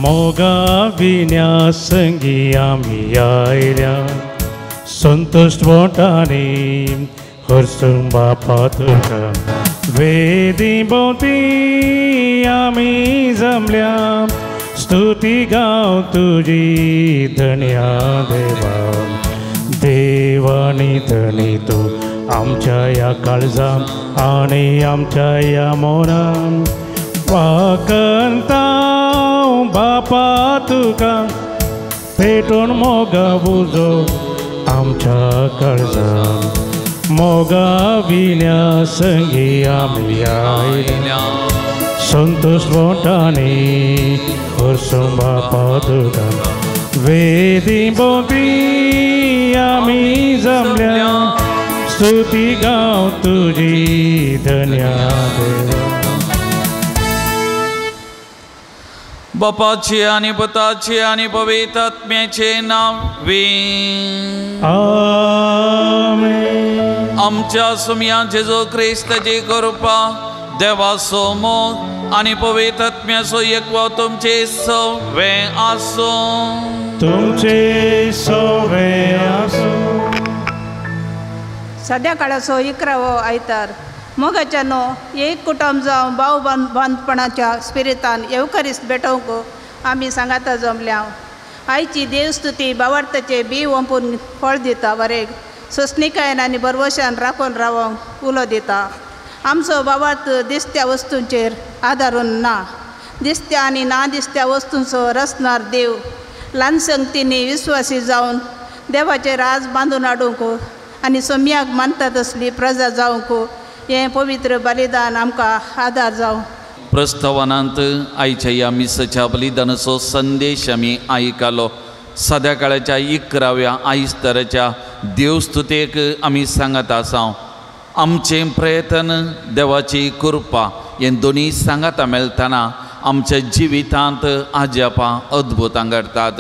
मोगा विन्या संगी आमी आयल्या संतोष बोटांनी हरसूं बापा तुका वेदी भोंवती आमी जमल्या स्तुती गांव तुजी धन्या देवा देवानी धनी तूं आमच्या ह्या काळजान आनी आमच्या ह्या मनान वाकंता बापा तुका पेटोवन मोगा उजो आमच्या काळजान मोगा विन्या संगी आमी आयल्या संतोष बोटांनी हरसूं बापा तुका वेदी भोंवती आमी जमल्या स्तुती गांव तुजी धन्या देवा. बापाचे आनी पुताचे आनी पवित्र आत्म्याचे नांवी आमेन. आमच्या सुमया जेजू क्रिस्ताची कृपा देवाचो मोग आनी पवित्र आत्म्याचो एकवो तुमचे सवे आसूं. तुमचे सवे आसूं. सद्या काळाचो 11वो आयतार मोगाच्या न्हू एक कुटुंब जावं भाव बांदपणाच्या स्पिरितान येवकारिस्त भेटोवंक आमी सांगाता जमल्या. आयची देवस्तुती भावार्थाचे बी ओंपून फळ दिता वरेक सोंसणिकायेन आनी भरवशान राखून रावंक उलो दिता. आमचो भावार्थ दिसत्या वस्तूंचेर आदारून ना, दिसत्या आनी ना दिसत्या वस्तूंचो रचणार देव ल्हान संगतींनी विस्वासी जावन देवाचे राज बांदून हाडूंक आनी सोम्याक मानता तसली प्रजा जावंक हें पवित्र बलिदान आमकां आदार जावं. प्रस्तावनांत आयच्या ह्या मिसाच्या बलिदानाचो संदेश आमी आयकलो. सद्या काळाच्या 11व्या आयस्तराच्या देवस्तुतेक आमी सांगत आसा. आमचें प्रयत्न देवाची कृपा हें दोनी सांगाता मेळटना आमच्या जिवितांत आजापां अद्भुतां घडटात.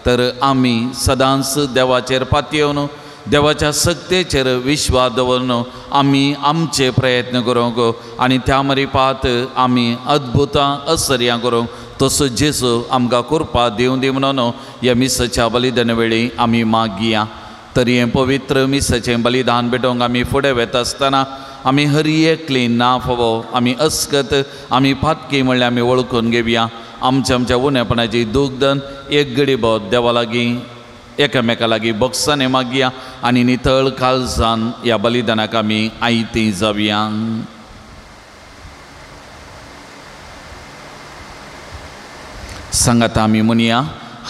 तर आमी सदांच देवाचेर पातयेवन देवाच्या सक्तेचेर विश्वास दवरून आमी आमचे प्रयत्न करूंक आनी त्या मरिपात आमी अद्भुतां असर्यां करूंक तसो जेजू आमकां कृपा दिवं दी म्हणून ह्या मिसाच्या बलिदाना वेळी आमी मागया. तर हें पवित्र मिसाचें बलिदान भेटोवंक आमी फुडें वता आसतना आमी हर एकली ना फावो आमी अस्कत आमी पातकी म्हणल्यार आमी वळखून घेवया. आमच्या आमच्या उणेपणाची दुग्धन एक गडी बोत देवा लागीं एकामेका लागीं बोक्सांनी मागया आनी नितळ काळजान ह्या बलिदानाक आमी आयती जावया. सांगात आमी म्हणया,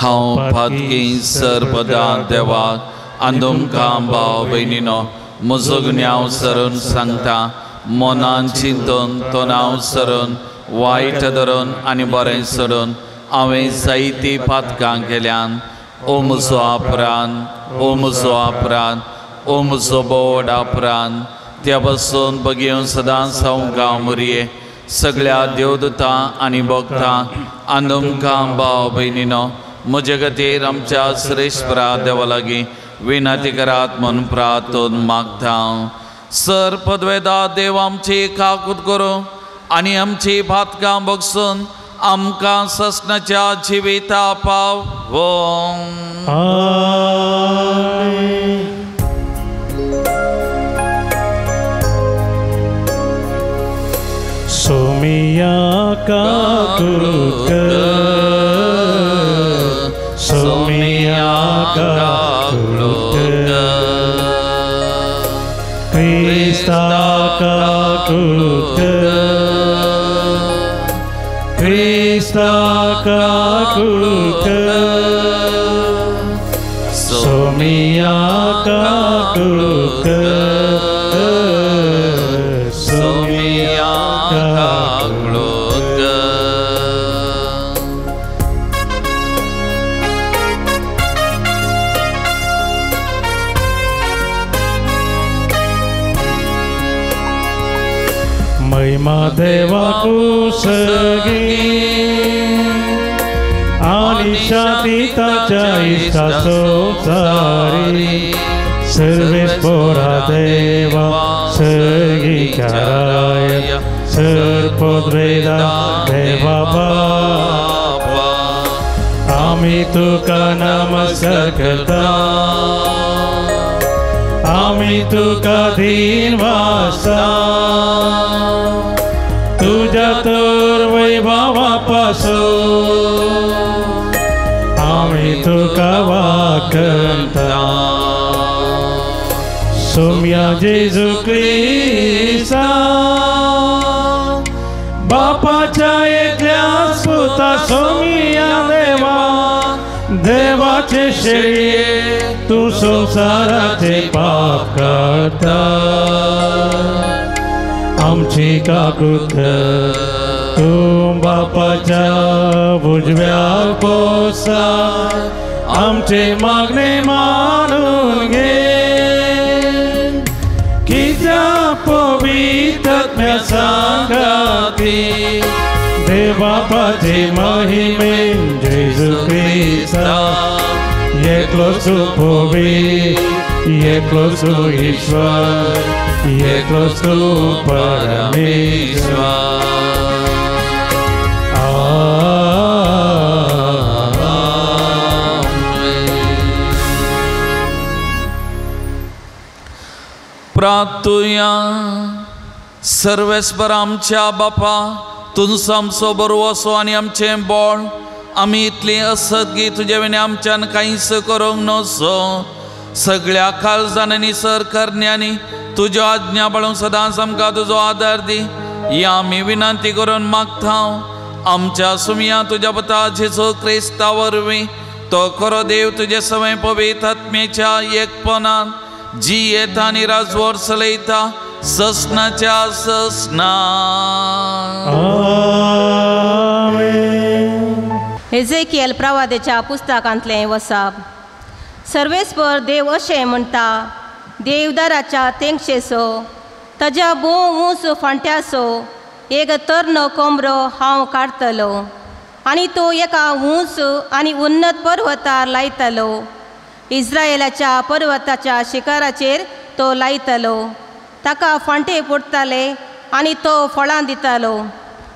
हांव पातकी सर्वदा देवाक आनी तुमकां भाव भयणीनो म्हजो गुन्यांव सरून सांगता. मनान चिंतून तणाव सरून वायट धरून आनी बरें सोडून हांवें जायतीं पातकां केल्यान. ओ म्हजो अपरान, ओ म्हजो अपरान, ओ म्हजो बोड अपरान, त्या पासून बगेवन सदांच हांव गांव मुरये सगळ्या देवदूतां आनी भक्तां आनी तुमकां भाव भयणीनो म्हजे खातीर आमच्या श्रेश्वरा देवा लागीं विनंती करात म्हूण प्रार्थून मागता. सर पदवेदा देव आमची काकूत करूं आनी आमची भातकां बगसून आमकां ससनाच्या जिविता पावों. सोमिया काकूत कर, सोमिया काकूत कर, क्रिस्ता काकूत कर, क्रिस्ता काकूत कर, सोमिया काकूत कर, सोमिया काकूत कर. महिमा देवा कुसगी आणि शांती ताच्या इश्टा संवसारी सर्वेस्पोरा देवा सगीच्या राया सर्पद्वेदा देवा बापा. आमी तुका नमस्कार करता, आमी तुका दीन वासता, तुज्या तर वैभवा पासून आमी तुका वाकता। सोम्या जेजू क्रिस्ता बापाच्या एकल्याच पुता सोमिया देवा, देवाचे शेळये तूं संवसाराचे पाप काडटा, आमची काकूत कर। तूं बापाच्या उजव्या पोसा आमचे मागणे मानून घे, कित्याक पवित्र सांगाती देवबापाचे महिमेन जेजू क्रिस्ता एकलोच पवित्र, एकलोच ईश्वर, एकलोच परमेश्वर। प्रार्थुया। सर्वेस्पर आमच्या बापा, तुमचो आमचो बरो असो आनी आमचें बळ, आमी इतली असत गी तुजे विणे आमच्यान कांयच करूंक नसो। सगळ्या काळजान आनी सर करण्यांनी तुज्यो आज्ञा पाळूंक सदांच आमकां तुजो आदार दी, ही आमी विनंती करून मागता। आमच्या सुमया तुज्या पुता जेजू क्रिस्ता वरवीं तो खरो देव तुजे सवय पवित्र आत्म्याच्या एकपणान जी येता आनी राजवट चलयता ससनाच्या ससना। एझेकियल प्रवादेच्या पुस्तकांतलें वसाप। सर्वेस्पर देव अशें म्हणटा, देवदाराच्या तेंगशेचो ताज्या भोव ऊंच फांट्याचो एक तरणो कोंबरो हांव काडटलो आनी तो एका ऊंच आनी उन्नत पर्वतार लायतलो, इस्रायलाच्या पर्वताच्या शिखराचेर तो लायतलो। ताका फांटे पडटाले आनी तो फळां दितालो,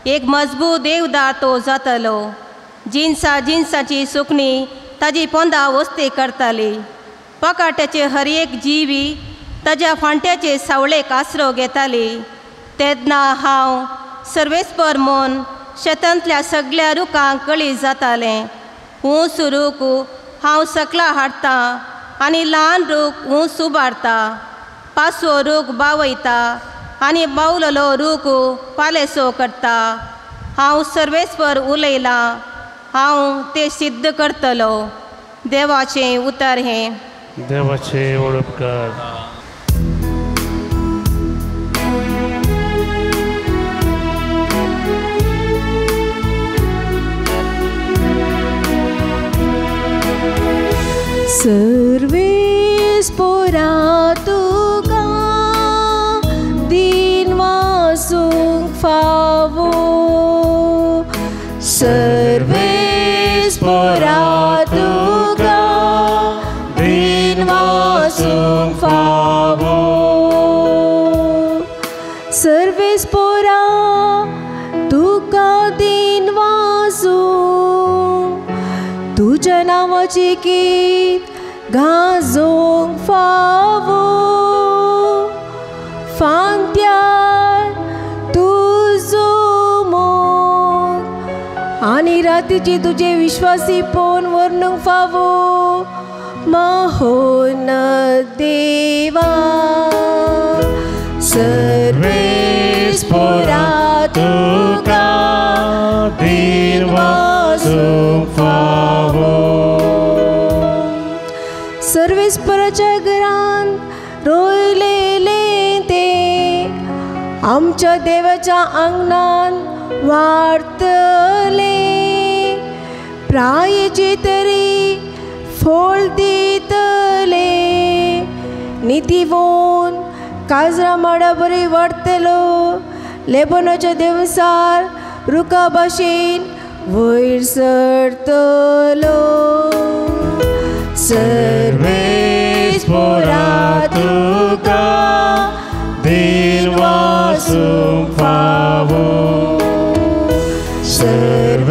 एक मजबूत देवदार तो जातलो। जिनसा जिनसाची सुकणी ताजी पोंदा वस्ती करताली, पकाट्याचे हर एक जिवी ताज्या फांट्याचे सावळेक आसरो घेताली। तेन्ना हांव सर्वेस्पर म्हूण शेतांतल्या सगळ्या रुखांक कळी जातालें। ऊंच रूख हांव सकला हाडटा आनी ल्हान रूख ऊंच उबारता, पासो रूख बावयता आनी बावलेलो रूख पालेसो करता। हांव सर्वेस्पर उलयलां, हांव तें सिद्ध करतलो। देवाचें उतर हें। देवाचें उपकार। सर्वेस्पोरा तुका दीन वासूंक फावो, सर्वेस्पोरा तुका दीन वासूंक फावो, सर्वेस्पोरा तुका दीन वासूंक, तुज्या नांवाची गीत गाजोवंक फावो, फांत्यार तुजो मोग आनी रातीची तुजे विश्वासी पोन वर्णूंक फावो। महोन देवा सर्वेस्पोरा तुका दीन वासूंक फावो। सर्वेस्पराच्या घरान रोयलेलें तें आमच्या देवाच्या आंगणान वाडटलें, प्रायेची तरी फोळ दितले, नितीवोन काजरा माडा बरी वाडटलो, लेबनाच्या देवसार रुखा भाशेन वयर सरतलो। सर्वेस्पोरा तुका दीन वासूंक फावो,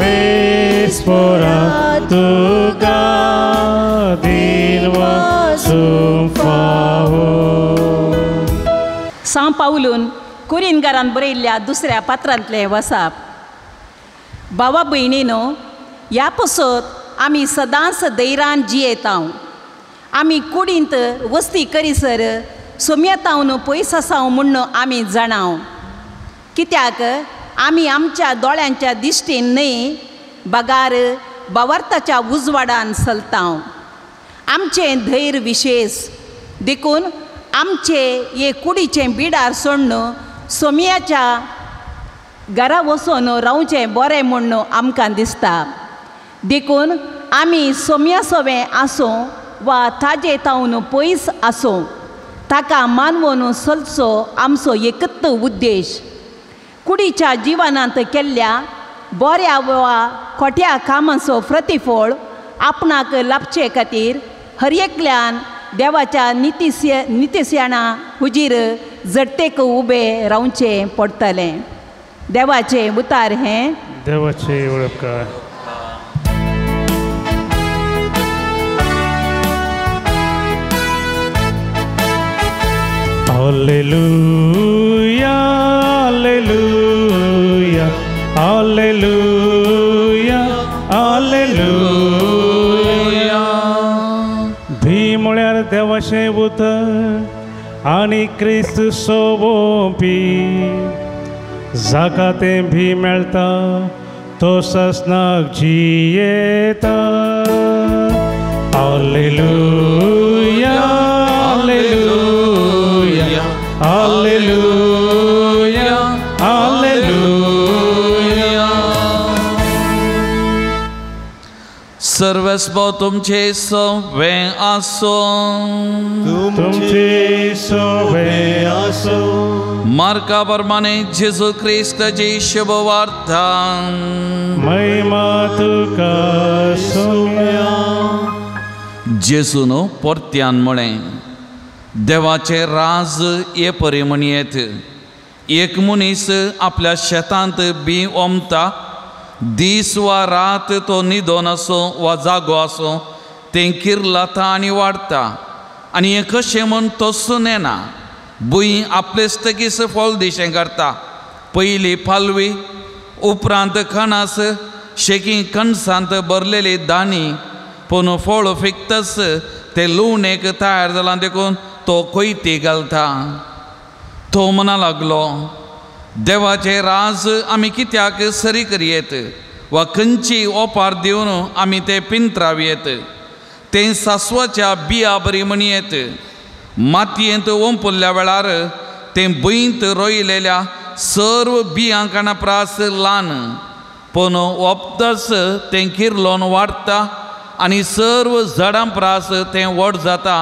सर्वेस्पोरा तुका तुका दिन वासूंक फावो. सां पावलून कुरिनगारान बरयल्ल्या दुसऱ्या पात्रांतलें वसाप. बाबा भयणीनो, ह्या पसत आमी सदांच धैरान जियेता. आमी कुडींत वस्ती करीसर सोम्यतावन पयस आसा म्हूण आमी जाणाव. कित्याक आमी आमच्या दोळ्यांच्या दिश्टीन न्हय बगार बावार्थाच्या उजवाडान चलता. आमचें धैर्य विशेश देखून आमचे हे कुडीचें बिडार सोडून सोम्याच्या घरा वचून रावचें बरें म्हूण आमकां दिसता. देखून आमी सोम्या सोवें आसूं वा ताजे तावन पयस आसूं, ताका मानवून चलचो आमचो एकच उद्देश. कुडीच्या जिवनांत केल्ल्या बऱ्या वा खोट्या कामाचो प्रतिफळ आपणाक लाभचे खातीर हर एकल्यान देवाच्या नितीस्याणा हुजीर जडतेक उबें रावचें पडटलें. देवाचें उतार हें देवाचें उपकार. Hallelujah, hallelujah, hallelujah, hallelujah. भी म्हळ्यार देवाचें उतर आनी क्रिस्त सोबोवपी. जाका तें भी मेळटा तो ससनाक जियेता. Hallelujah, hallelujah, hallelujah, hallelujah. सर्वस्व तुमचे सवे आसो, तुमचे सवे आसो. मार्का प्रमाणे जेजू क्रिस्ताची शुभवार्ता. महिमा तुका सोम्या. जेजून परत्यान म्हळें, देवाचें राज हे परी म्हणयेत. एक मनीस आपल्या शेतांत बी ओमता. दीस वा रात तो न्हिदोन आसूं वा जागो आसूं, तें किर्लाता आनी वाडटा आनी हें कशें म्हूण तोसून येना. भूंय आपलेच फळ दिशें करता. पयली पालवी, उपरांत कणस, शेकी कणसांत भरलेली दाणी. पूण फळ फिकतच तें लुवणेक तयार जालां देखून तो कोयती घालता. तो म्हणा लागलो, देवाचें राज आमी कित्याक सरी करयेत वा खंयची ओपार दिवन आमी तें पिंत्रावयेत. तें सासवाच्या बिया बरी म्हणयेत. मातयेंत ओंपुल्ल्या वेळार तें भुंयंत रोयलेल्या सर्व बियां काणा प्रास ल्हान, पूण ओपतच तें किर्लोन वाडटा आनी सर्व झाडां प्रास तें व्हड जाता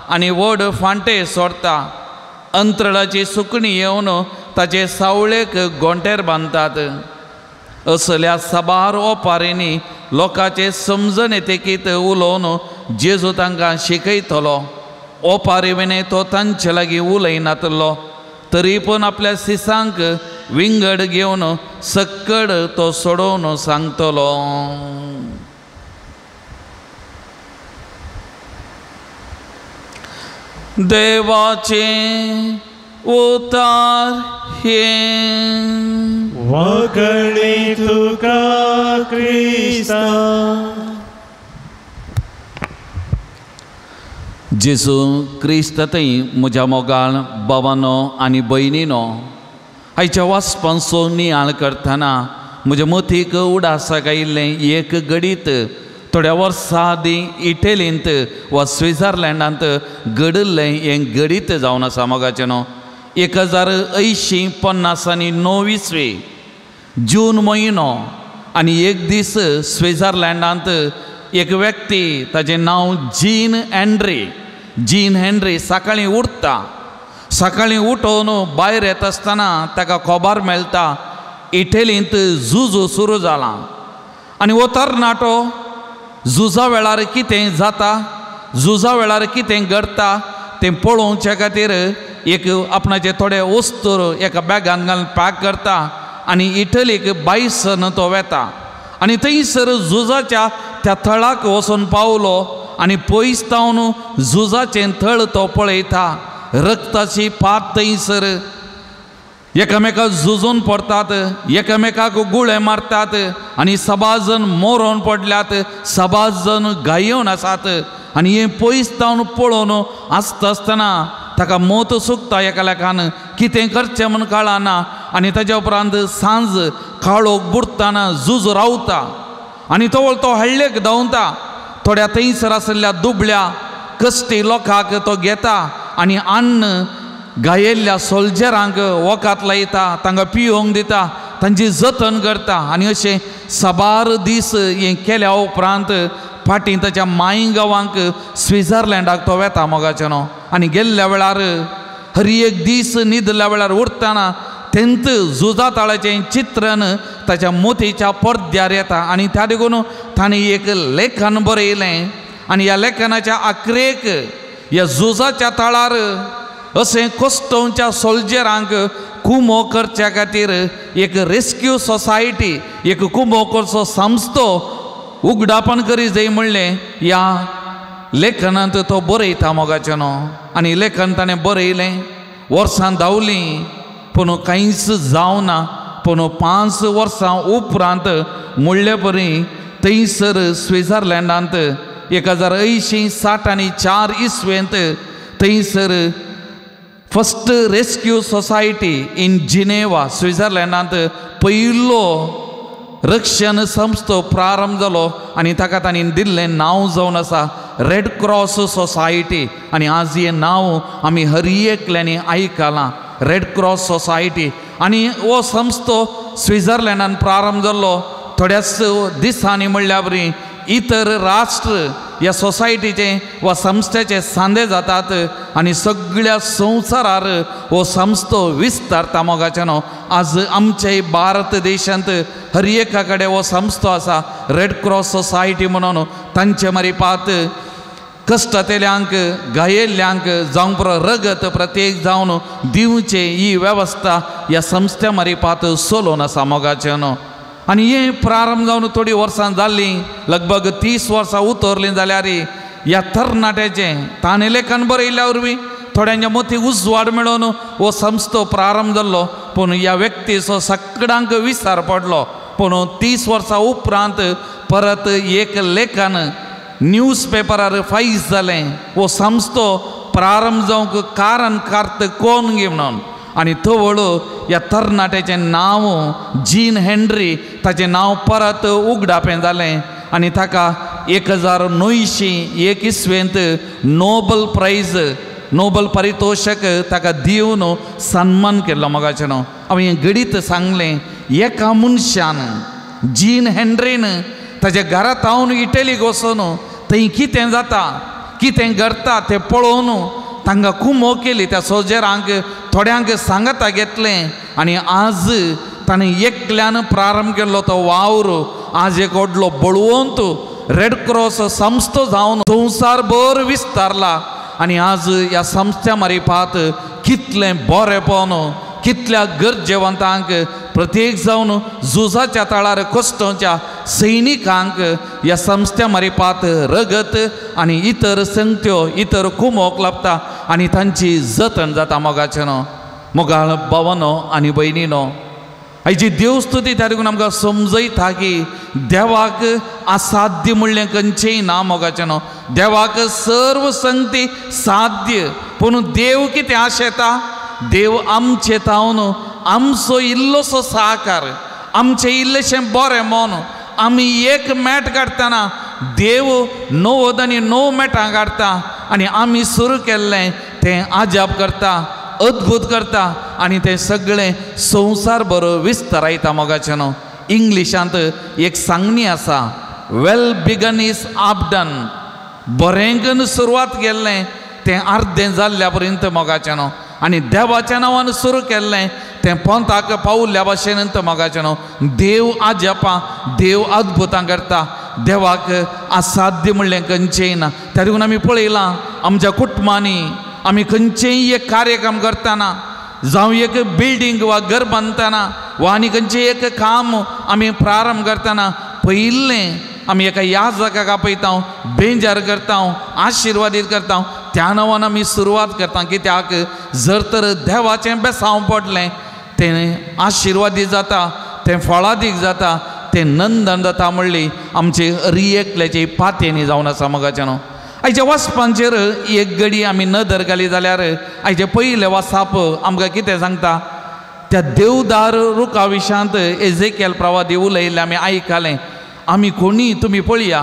आनी व्हड फांटे सोडटा. अंतराळाची सुकणी येवन ताचे सावळेक गोंटेर बांदतात. असल्या साबार ओपारींनी लोकांचे समजण येतकीत उलोवन जेजू तांकां शिकयतलो. ओपारी विणे तो तांचे लागीं उलयनातलो, तरी पूण आपल्या सिसांक विंगड घेवन सक्कड तो सोडोवन सांगतलो. देवाचें उतार हें. वगणी तुका क्रिस्ता. जेजू क्रिस्त थंय म्हज्या मोगाळ बाबानो आनी भयणीनो, आयच्या वाचपांचो नियाळ करतना म्हज्या मतीक उडासाक आयिल्लें एक घडीत थोड्या वर्सां आदीं इटलींत वा स्वित्झर्लंडांत घडिल्लें हें घडीत जावन आसा. मोगाचें न्हू 1080 आनी 9 इसवी जून म्हयनो आनी एक दीस स्वित्झर्लंडांत एक व्यक्ती, ताजें नांव जीन हेनरी. जीन हेनरी सकाळीं उठता. सकाळीं उठोवन भायर येता आसतना ताका खबर मेळटा इटलींत झुजू सुरू जालां आनी हो तरणाटो झुजा वेळार कितें जाता, झुजा वेळार कितें घडटा तें पळोवच्या खातीर एक आपणाचे थोडे वस्तूर एका बॅगान घालून पॅक करता आनी इटलीक बायसन तो वेता आनी थंयसर झुजाच्या त्या थळाक वचून पावलो आनी पयस तावन झुजाचें थळ तो पळयता. रक्ताची पात थंयसर एकामेकाक झुजून पडटात, एकामेकाक गुळे मारतात आनी सबार जण मरोन पडल्यात, सबार जण घायेवन आसात. आनी हें पयस तावन पळोवन आसता आसतना ताका मोत सुकता एका लेखान, कितें करचें म्हूण कळना. आनी ताज्या उपरांत सांज काळोख बुडटना झूज रावता आनी तो हळ्ळेक धांवता. थोड्या थंयसर आशिल्ल्या दुबळ्या कश्टी लोकांक तो घेता आनी अन्न गायेल्ल्या सोल्जरांक वखद लायता, तांकां पिवंक दिता, तांची जतन करता. आनी अशें साबार दीस हें केल्या उपरांत फाटीं ताच्या माय गांवांक स्विझर्लंडाक तो वेता मोगाचें न्हू. आनी गेल्ल्या वेळार हर एक दीस न्हिदल्या वेळार उरतना तेंत झुजा ताळाचें चित्रण ताच्या मोतीच्या पडद्यार येता. आनी त्या देखून ताणें एक लेखन बरयलें आनी ह्या लेखनाच्या आखरेक ह्या झुजाच्या ताळार अशें कश्टोवच्या सोल्जरांक कुमो करच्या खातीर एक रेस्क्यू सोसायटी, एक कुमो करचो संस्थो उगडापण करी जाय म्हणलें ह्या लेखनांत तो बरयता मोगाचें न्हू. आनी लेखन ताणें बरयलें, वर्सां धांवलीं पूण कांयच जावना. पूण 5 वर्सां उपरांत म्हणले परी थंयसर स्विझर्लंडांत 1884 इसवेंत थंयसर first rescue society in Geneva स्विझर्लंडांत पयलो रक्षण संस्थो प्रारंभ जालो आनी ताका तांणी दिल्लें नांव जावन आसा रेड क्रॉस सोसायटी. आनी आज हें नांव आमी हर एकल्यांनी आयकलां, रेड क्रॉस सोसायटी. आनी हो संस्थो स्विझर्लंडान प्रारंभ जाल्लो. थोड्याच दिसांनी म्हणल्यार बरी इतर राष्ट्र ह्या सोसायटीचे वा संस्थेचे सांदे जातात आनी सगळ्या संवसारार हो संस्थो विस्तारता मोगाचें न्हू. आज आमचे भारत देशांत हर एका कडेन हो संस्थो आसा रेड क्रॉस सोसायटी म्हणून. तांचे मारिपात कश्टांतल्यांक, घायेल्ल्यांक जावं पुरो रगत प्रत्येक जावन दिवचें ही वेवस्था ह्या संस्थ्या मारिपात चलोवन आसा मोगाचें न्हू. आनी हें प्रारंभ जावन थोडीं वर्सां जालीं, लगभग 30 वर्सां उतरलीं जाल्यार ह्या तरणाट्याचें ताणें लेखन बरयल्ल्या वरवीं थोड्यांच्या मती उजवाड मेळोवन हो संस्थो प्रारंभ जाल्लो. पूण ह्या व्यक्तीचो सगळ्यांक विचार पडलो. पूण 30 वर्सां उपरांत परत एक लेखन न्यूज पेपरार फायज जालें हो संस्थो प्रारंभ जावंक कारण कार्त कोण गे म्हणून. आनी तवळ ह्या तरणाट्याचें नांव जीन हेनरी ताचें नांव परत उगडापें जालें आनी ताका 1901 इसवेंत नोबल प्रायज, नोबल पारितोशक ताका दिवन सन्मान केल्लो मोगाचें न्हू. हांवें हें घडीत सांगलें, एका मनशान जीन हेनरीन ताच्या घरा तावन इटलीक वचून थंय कितें जाता कितें घडटा तें पळोवन तांकां कुमो केली, त्या सोल्जरांक थोड्यांक सांगाता घेतलें आनी आज ताणें एकल्यान प्रारंभ केल्लो तो वावर आज एक व्हडलो बळवंत रेड क्रॉस संस्थो जावन संवसारभर विस्तारला. आनी आज ह्या संस्थ्या मारिपात कितलें बरेंपण, कितल्या गरजेवंतांक प्रत्येक जावन झुजाच्या ताळार कश्टोच्या सैनिकांक ह्या संस्थ्या मारिपात रगत आनी इतर संगत्यो इतर कुमोक लाबता आनी तांची जतन जाता मोगाचें न्हू. मोगाळ भावानो आनी भयणीनो, आयची देवस्तुती त्या देखून आमकां समजयता की देवाक असाध्य म्हणलें खंयचेंय ना मोगाचें न्हू. देवाक सर्व संगती साध्य, पूण देव कितें आशेता, देव आमचे तावन आमचो इल्लोसो साकार, आमचें इल्लेशें बरें मन, आमी एक मॅट काडटना देव 99 मॅटां काडटा आनी आमी सुरू केल्लें तें आजाप करता, अद्भूत करता आनी तें सगळें संवसार बरो विस्तारायता मोगाचें न्हू. इंग्लिशांत एक सांगणी आसा, well begun is half done. बरें सुरवात केल्लें तें अर्दें जाल्ल्या पर्यंत मोगाचें न्हू. आनी देवाच्या नांवान सुरू केल्लें तें पंथाक पावल्ल्या भाशेन मोगाचें न्हू. देव आजापां, देव अद्भुतां करता, देवाक असाध्य म्हणलें खंयचेंय ना. त्या देखून आमी पळयलां आमच्या कुटुंबांनी आमी खंयचेंय एक कार्यक्रम करतना, जावं एक बिल्डींग वा घर बांदतना वा आनी खंयचें एक काम आमी प्रारंभ करतना पयिल्लें आमी एका याजकाक आपयता, बेंजार करता, आशिर्वादीत करता. त्या नांवान आमी सुरवात करता कित्याक जर तर देवाचें बेसांव पडलें तें आशिर्वादीत जाता, तें फळादीक जाता, तें नंदन जाता म्हणली आमची रियेकल्याची पातयेनी जावन आसा. मोगाचें न्हू आयच्या वाचपांचेर एक घडी आमी नदर घाली जाल्यार आयचें पयलें वाचप आमकां कितें सांगता? त्या देवदार रुखा विशांत एजेकियल प्रवादी उलयल्लें आमी आयकलें. आमी कोणी तुमी पळया,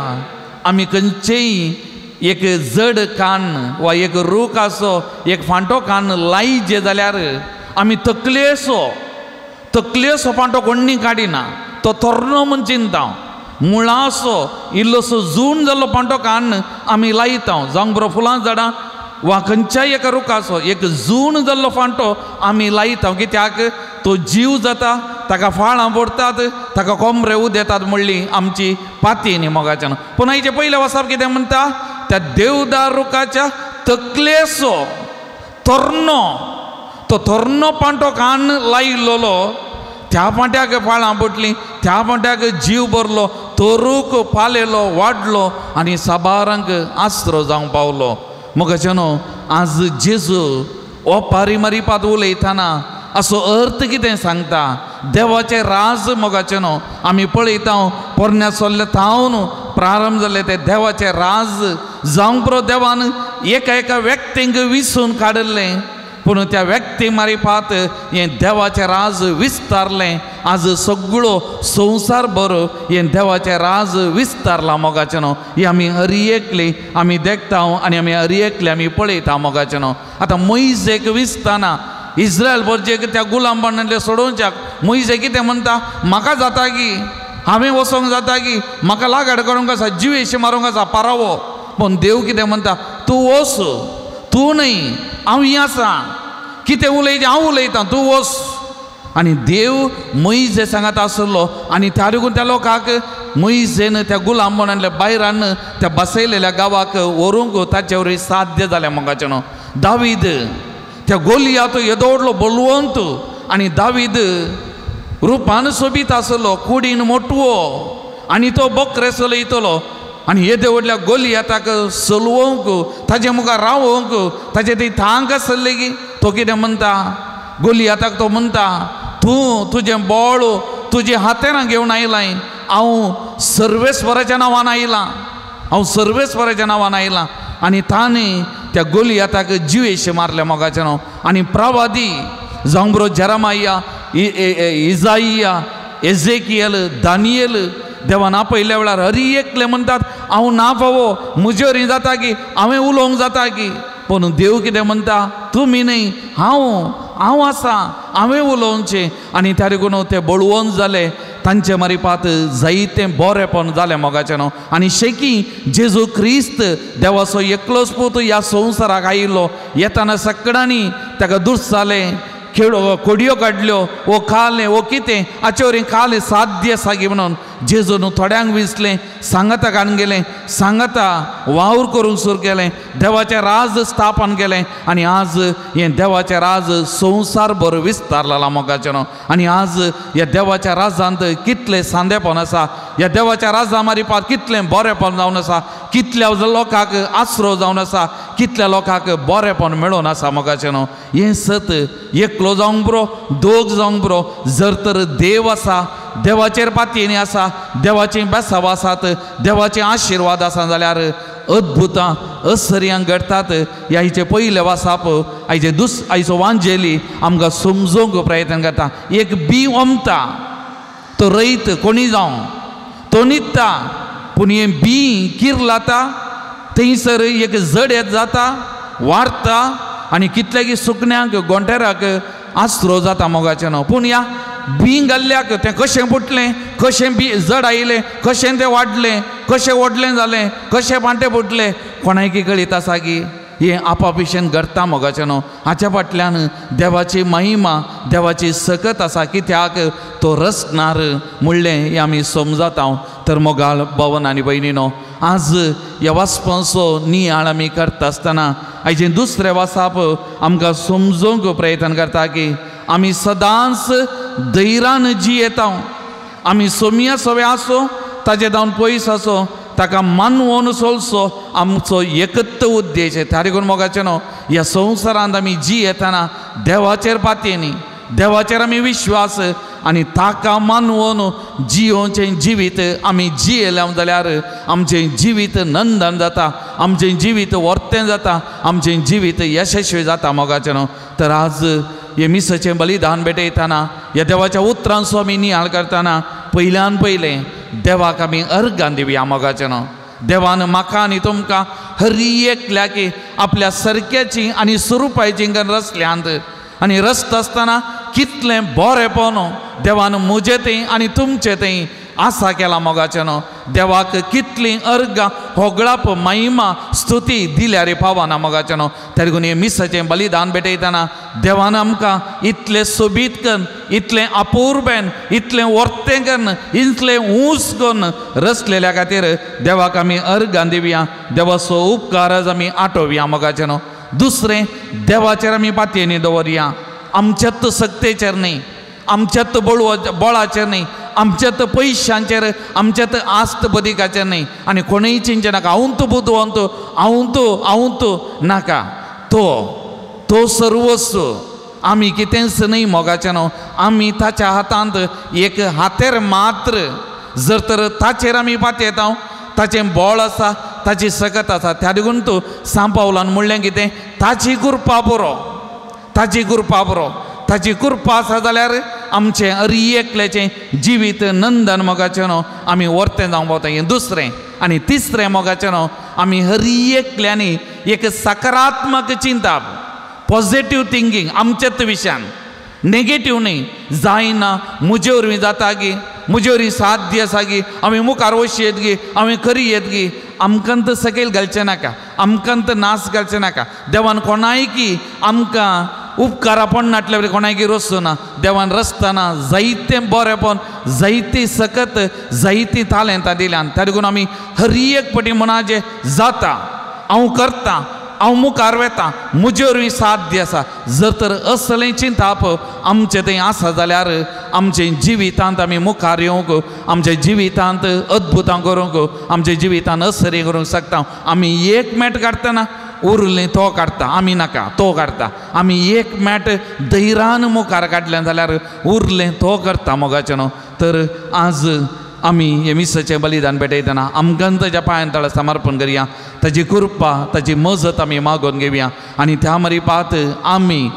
आमी खंयचेय एक जड कान वा एक रूख आसो एक फांटो कान लायजे जाल्यार आमी तकलेसो फांटो कोण्णी काडिना, तो तोरणो म्हूण चिंता. मुळासो इल्लोसो जून जाल्लो पांटो कान आमी लायता, जावंक बरो फुलां झाडां वा खंयच्याय एका रुखाचो एक जून जाल्लो फांटो आमी लायता कित्याक तो जीव जाता, ताका फाळां पडटात, ताका कोमरे उदेतात म्हणली आमची पाती न्ही मोगाच्यान. पूण आयचे पयलें वाचप कितें म्हणटा? त्या देवदार रुखाच्या तकलेचो तरणो, तो तरणो पांटो कान लायिल्लो, त्या पांट्याक फाळां पडलीं, त्या पांट्याक जीव भरलो, तो रूख पालेलो, वाडलो आनी साबारांक आसरो जावंक पावलो. मोगाचें न्हू आज जेजू ओपारी मारिपात उलयतना असो अर्थ कितें सांगता? देवाचें राज मोगाचें न्हू आमी पळयता पोरण्या सोल्ल्या थावन प्रारंभ जाल्लें तें देवाचें राज जावंक पुरो देवान एका एका व्यक्तींक विसून काडिल्लें, पूण त्या व्यक्ती मारिपात हें देवाचें राज विस्तारलें. आज सगळो संवसार बरो हें देवाचें राज विस्तारलां मोगाचें न्हू. हें आमी हर एकली आमी देखता आनी आमी हर एकले आमी पळयता मोगाचें न्हू. आतां मोयजेक विसतना इस्रायल भरजेक त्या गुलामपणांतले सोडोवच्याक मोयजे कितें म्हणटा? म्हाका जाता की हांवें वचोंक जाता की म्हाका लागड करूंक आसा, जिवेशी मारूंक आसा पारावो. पूण देव कितें म्हणटा? तूं वच, तूं न्हय हांव ही आसा, कितें उलयता हांव उलयतां, तूं वच. आनी देव मोयजे सांगात आसलो आनी त्या देखून त्या लोकांक मोयजेन त्या गुलामपणांतल्या भायरान त्या बसयलेल्या गांवाक व्हरूंक ताचे वरवीं साध्य जालें मोगाचें न्हू. दावीद त्या गोलियात येदो व्हडलो बलवंत आनी दावीद रुपान सोबीत आसलो, कुडीन मोटवो आनी तो बकरे चलयतलो आनी येदे व्हडल्या गोलियाताक चलोवंक ताजे मुखार रावोवंक ताजे ती थांक आसली की तो कितें म्हणटा? गोलियाताक तो म्हणटा, तूं तुजें बळ तुजे हातेरां घेवन आयलाय, हांव सर्वेस्वराच्या नांवान आयलां, हांव सर्वेस्वराच्या नांवान आयलां. आनी ताणें त्या गोलियाताक जिवेशे मारले मोगाचें न्हू. आनी प्रवादी जावंक बरो जेरमाया, इजाइया, एजेकियल, दानियल देवान आपयल्या वेळार हर एकले म्हणटात हांव ना फावो, म्हजे वरवीं जाता की हांवें उलोवंक जाता की. पूण देव कितें म्हणटा? तुमी न्हय, हांव हांव आसा, हांवें उलोवचें. आनी त्या देखून ते बळवंत जाले, तांचे मारिपात जायतें बरेंपण जालें मोगाचें न्हू. आनी शेकी जेजू क्रिस्त देवाचो एकलोच पूत ह्या संवसाराक आयिल्लो, येताना सगळ्यांनी ताका दुर्सालें, खेळो कोडयो काडल्यो, वो खालें वो कितें हाचे वरवीं खालें साध्य आसा की म्हणून जेजून थोड्यांक विसलें, सांगाता काडून गेलें, सांगाता वावर करूंक सुरू केलें, देवाचें राज स्थापन केलें. आनी आज हें देवाचें राज संवसार भर विस्तारलां मोगाचें न्हू. आनी आज ह्या देवाच्या राजांत कितलें सांदेपण आसा, ह्या देवाच्या राजा मारिपात कितलें बरेंपण जावन आसा, कितल्या लोकांक आसरो जावन आसा, कितल्या लोकांक बरेंपण मेळोवन आसा मोगाचें न्हू. हें सत एकलो जावंक पुरो, दोग जावंक पुरो, जर तर देव आसा, देवाचेर पातयेनी आसा, देवाची बेसाव आसात, देवाचे आशिर्वाद आसा जाल्यार अद्भुतां असर्यां घडटात. ह्या हिचे पयलें वाचप आयचे आयचो वांजेली आमकां समजोवंक प्रयत्न करता. एक बी ओमता, तो रयत कोणी जावं तो न्हिदता, पूण हें बी किरलाता, थंयसर एक जड येत जाता, वाडटा आनी कितल्यागी सुकण्यांक गोंटेराक आसरो जाता मोगाचें न्हू. पूण ह्या बी घाल्ल्याक तें कशें फुटलें, कशें बी जड आयलें, कशें तें वाडलें, कशें व्हडलें जालें, कशें पांटे फुटलें, कोणायकी कळीत आसा की हें आपापिशेन घडटा मोगाचें न्हू. हाच्या फाटल्यान देवाची महिमा, देवाची सकत आसा कित्याक तो रचणार म्हणलें हें आमी समजता. तर मोगाळ भवन आनी भयणीनो, आज ह्या वाचपांचो नियाळ आमी करता आसतना आयचें दुसरें वाचप आमकां समजोवंक प्रयत्न करता की आमी सदांच धैर्यान जियेता, आमी सोम्या सोवे आसूं ताजे जावन पयस आसो ताका मानवोन सोलसो आमचो एकत्त उद्देश. त्या देखून मोगाचें न्हू ह्या संवसारांत आमी जियेतना देवाचेर पातयेनी, देवाचेर आमी विश्वास आनी ताका मानवोन जियोवचें जिवीत आमी जियेले जाल्यार आमचें जिवीत नंदन जाता, आमचें जिवीत वर्तें जाता, आमचें जिवीत यशस्वी जाता मोगाचें न्हू. तर आज हे मिसाचें बलिदान भेटयतना ह्या देवाच्या उतरांचो आमी नियाळ करतना पयल्यान पयलें देवाक आमी अर्गां दिवया मोगाचें न्हू. देवान म्हाका आनी तुमकां हर एकल्याक आपल्या सारक्याची आनी स्वरुपाची रचल्यांत आनी रचता आसतना कितलें बरेंपण देवान म्हजें थंय आनी तुमचें थंय आसा केला मोगाचें न्हू. देवाक कितलीं अर्गां होगळाप महिमा स्तुती दिल्यार पावना मोगाचें न्हू. त्या देखून हें मिसाचें बलिदान भेटयतना देवान आमकां इतलें सोबीत कन्न, इतलें अपुरबेन, इतलें वर्तें कन्न, इतलें ऊंच कन्न रचलेल्या खातीर देवाक आमी अर्गां दिवया, देवाचो उपकार आमी आठोवया मोगाचें न्हू. दुसरें देवाचेर आमी पातयेनी दवरया, आमच्यात सक्तेचेर न्ही, आमच्यात बळाचेर न्ही, आमच्यात पयशांचेर, आमच्यात आस्त बदिकाचेर न्ही. आनी कोणूय चिंतचें नाका हांव तूं बुदवंत, हांव तूं, हांव तूं नाका. तो तो सर्वस्व, आमी कितेंच न्ही मोगाचें न्हू. आमी ताच्या हातांत एक हातेर मात्र, जर तर ताचेर आमी पातयेता, ताचें बळ आसा, ताची सकत आसा. त्या देखून तूं सांपावलान म्हणलें कितें, ताची कृपा पुरो, ताची कृपा पुरो. ताची कृपा आसा जाल्यार आमचें हर एकल्याचें जिवीत नंदन मोगाचें न्हू आमी वर्तें जावंक पावता. हें दुसरें. आनी तिसरें मोगाचें न्हू आमी हर एकल्यांनी एक सकारात्मक चिंतप, पॉझिटीव थिंकींग आमच्याच विशयान, नेगेटीव न्ही. जायना म्हजे वरवीं जाता गी, म्हजे वरवीं साध्य आसा गी, हांवें मुखार वशी येत गी, हांवें खरी येत गी, आमकां तर सकयल घालचें नाका, आमकां तर नास घालचें नाका. देवान कोणायकी आमकां उपकारा पडनाटल्या वरी कोणायकी रचूं ना. देवान रचतना जायतें बरेंपण, जायती सकत, जायतीं तालेंतां दिल्यान. त्या देखून आमी हर एक पटी म्हणाचें जाता, हांव करतां, हांव मुखार वेता, म्हजे वरवीं साध्य आसा. जर तर असलें चिंतप आमचें थंय आसा जाल्यार आमचें जिवितांत आमी मुखार येवंक, आमच्या जिवितांत अद्भुतां करूंक, आमच्या जिवितांत असरी करूंक शकता. आमी एक मेट काडटना उरलें तो काडटा, आमी नाका तो काडटा. आमी एक मेट धैर्यान मुखार काडलें जाल्यार उरलें तो करता मोगाचें न्हू. तर आज आमी हे मिसाचें बलिदान भेटयतना आमकां ताच्या पांयां तळा समर्पण करया, ताची कृपा, ताची मजत आमी मागोवन घेवया. आनी त्या मरिपात आमी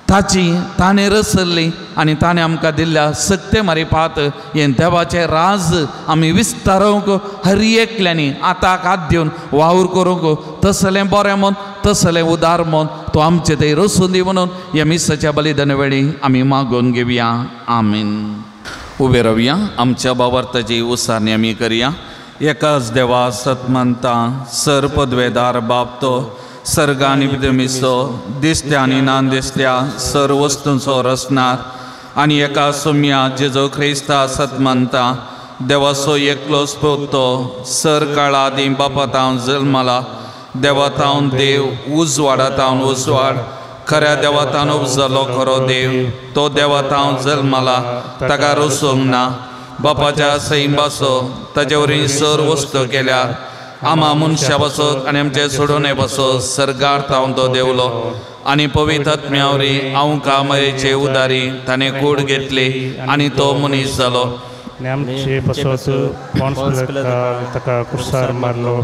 ताची ताणें रचल्ली आनी ताणें आमकां दिल्ल्या सक्ते मारिपात हें देवाचें राज आमी विस्तारोवंक हर एकल्यांनी आताक हात दिवन वावर करूंक तसलें बरें मन, तसलें उदार मन तो आमचें थंय रचून दी म्हणून ह्या मिसाच्या बलिदाना वेळी आमी मागोवन घेवया. आमीन. उबे रावया, आमच्या बाबार्थाची उसारणी आमी करया. एकाच देवा सतमंता सर पदवेदार बाप तो सर्ग आनी पृथ्वीचो दिसत्या आनी ना दिसत्या सर वस्तूंचो रचणार आनी एका सोम्या जेजो क्रिस्ता सतमंता देवाचो एकलोच पूत तो सर काळा आदीं बापा जल्मला, देवातावन देव, उजवाडातावन उजवाड, खऱ्या देवातान उपजलो खरो देव, तो देवातावन जल्मला, ताका रचूंक ना, बापाच्या सैंबाचो ताचे वरवीं सर वस्तू केल्या, आमा मनशा पासत आनी आमचे सोडोवणे पासत सर्गार तावन तो देवलो आनी पवित्र आत्म्या वरी आमकां मरेचे उदारी ताणें कूड घेतली आनी तो मनीस जालो. आमचे पासत पोन्स पिलातान ताका कुर्सार मारलो,